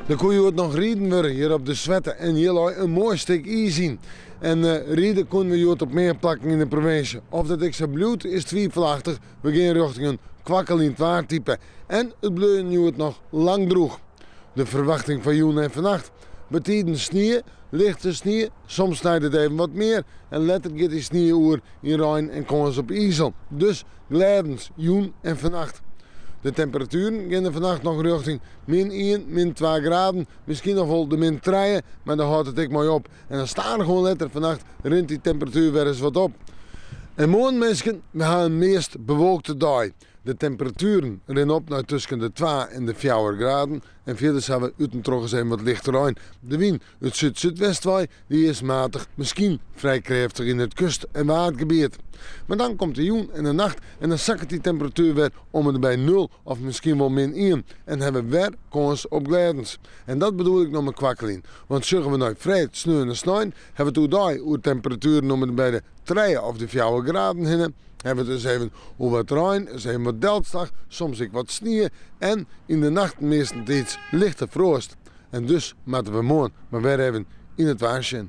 Der koe hjoed noch riden wurde hjir op de Swette en hjir lei in moai stik iis yn. En ride koene we hjoed op mear plakken yn de provinsje. Of dat ek sa bliuwt is twivelachtich, we gean rjochting in kwakkeljend waartype. En it bleau hjoed noch lang drûch. De ferwachting foar jûn en fannacht, betiden snie, lichte snie, soms snijt it even wat mear en letter giet dy snie oer yn rein en kâns op izel. Dus glêdens jûn en fannacht. De temperatueren geane fannacht noch rjochting min ien, min twa graden, miskien noch wol de min trije, mar dêr hâldt it ek mei op. En dan stadichoan letter fannacht rint dy temperatuer wer ris wat op. En moarn minsken, we ha in meast bewolkte dei. De temperatueren rinne op nei tusken de twa en de fjouwer graden en fierders ha we út en troch ris even wat lichte rein. De wyn út súd-súdwest wei dy is matich, miskien frij krêftich yn it kust en waadgebiet. Mar dan komt de jûn en de nacht en dan sakket dy temperatuer wer om en by nul of miskien wol min ien en ha we wer kâns op glêdens. En dat bedoel ik no mei kwakkeljen, want sjogge we nei freed, sneon en snein ha we it oerdei oer temperatueren om en by de trije of de fjouwer graden hinne. Ha we it dus even oer wat rein, ris even wat delslach, soms ek wat snie en yn de nachten meastentiids lichte froast. En dus moatte we moarn mar wer even yn it waar sjen.